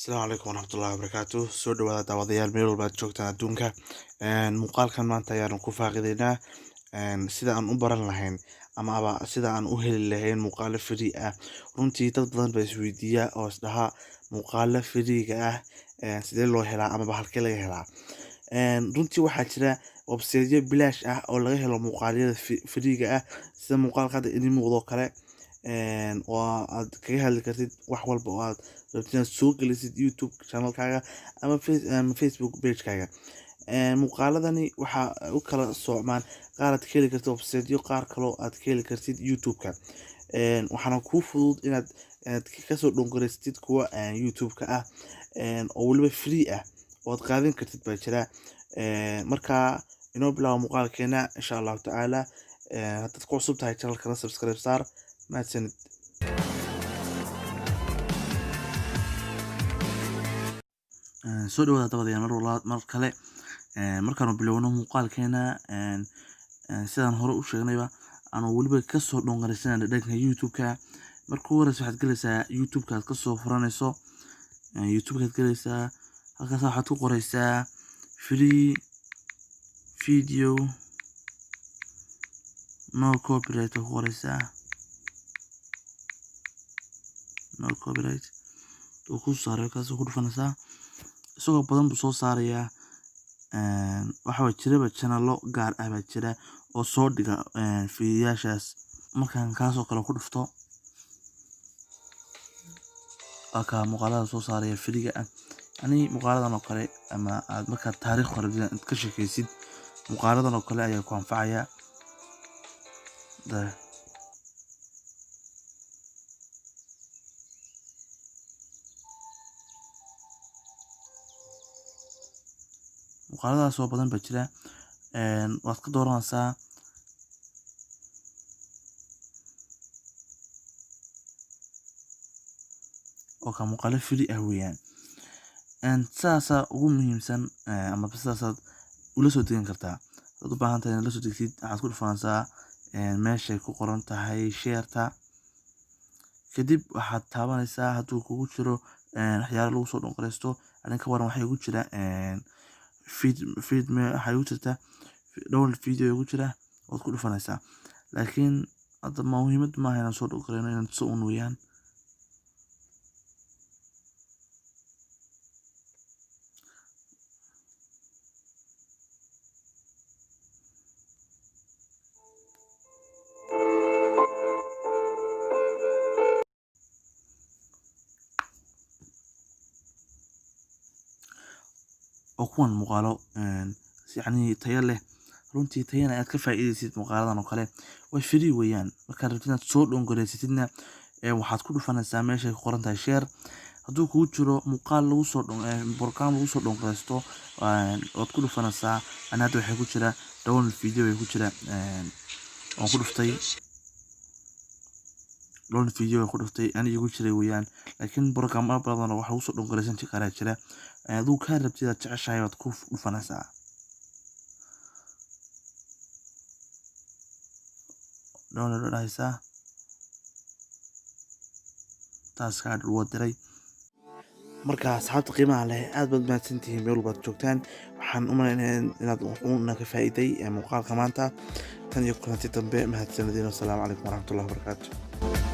Asalaamu calaykum waraxmatullaahi wabarakaatu. Soo dhawaada daawadayaal, meel walba aad joogtaan adduunka. Muuqaalkan maanta ayaanu ku faaqidaynaa sida aan u baran lahayn ama aba sida aan u heli lahayn muuqaalo free ah. Runtii dad badan baa isweydiiya oo isdhaha, muuqaalo free-ga ah sidee loo helaa amaba halkee laga helaa? Runtii waxaa jira website-yo bilaash ah oo laga helo muuqaalyada free-ga ah, sida muuqaalka hadda idiin muuqdo oo kale, oo aad kaga hadli kartid wax walba oo aad rabtid inaad soo gelisid YouTube channelkaaga ama Facebook page-kaaga. Muuqaaladani waxa u kala socmaan qaar aad ka heli kartid website-yo, qaar kaloo aad ka heli kartid YouTube-ka. Waxaana kuu fudud inaad kasoo download kuwa YouTube-ka ah oo weliba free ah oo aad qaadan kartid baa jira. Marka inoo bilaabo muuqaalkeena insha Allahu tacaala. Haddaad ku cusub tahay channelkana, subscribe saar. Mahadsanid. Soo dhawaada daawadayaal mar walba mar kale. Markaanu bilowno muuqaalkeena, sidaan hore u sheegnayba, aanu weliba kasoo download dhanka YouTube-ka. Marka ugu horeysa waxaad galaysaa YouTube-ka aad kasoo furanayso. YouTube-kaad galaysaa, halkaas waxaad ku qoraysaa "free video no copyright" ku qoraysaa, no copyright uu ku saaray, kaas ku dhufanaysaa. Isagoo badan buu soo saarayaa. Waxa jiraba channelo gaar ah baa jira oo soo dhiga fiidiyaashaas. Markaan kaasoo kale ku dhufto, waa kaa muuqaalada soo saaraya free-ga ah. Yani muuqaaladan oo kale, ama aad markaad taariikh hore rabtid inaad ka sheekeysid, muuqaaladan oo kale ayaa ku anfacaya. Muuqaaladaas oo badan baa jira, waad ka dooranaysaa. Oo ka muuqaalo free ah weeyaan. Sidaasaa ugu muhiimsan ama sidaasaad ula soo degan kartaa. Hadaad u baahan tahay inaad la soo degtid, waxaad ku dhufanaysaa meeshay ku qoran tahay share-ta. Kadib waxaad taabanaysaa hadduu kugu jiro waxyaalo lagu soo download. Arin ka waran, waxaa igu jira feed feed, waxaa igu jirta download video igu jira, waad ku dhufanaysaa. Laakiin hadda ma muhiimad maaha inaan soo download, inaan tuso un weeyaan. Oo kuwan muuqaalo yacni tayo leh, runtii tayana aad ka faa'iidaysid. Muuqaaladan oo kale way free weeyaan. Markaad rabtid inaad soo download-satidna, waxaad ku dhufanaysaa meeshay ku qoran tahay share. Hadduu kugu jiro muuqaal lagu soo program lagu soo download, waad ku dhufanaysaa. Ani hadda waxay ku jira download video ay ku jira, waan ku dhuftay download video ku dhuftay, ani igu jiray weeyaan. Laakiin program badan oo wax lagu soo download karaa jira. Adigu kaa rabtid aad jeceshahay waad ku dhufanaysaa. Download dhahaysaa, taas kaa waa diray. Marka asxaabta qiimaha leh, aad baad mahadsantihiin meel walbaad joogtaan. Waxaan u malaynayaa inaad wuxuuna ka faa'iiday muuqaalka maanta. Tan iyo kulanti dambe, mahadsanadiin. Wasalaamu calaykum waraxmatullahi wabarakaatu.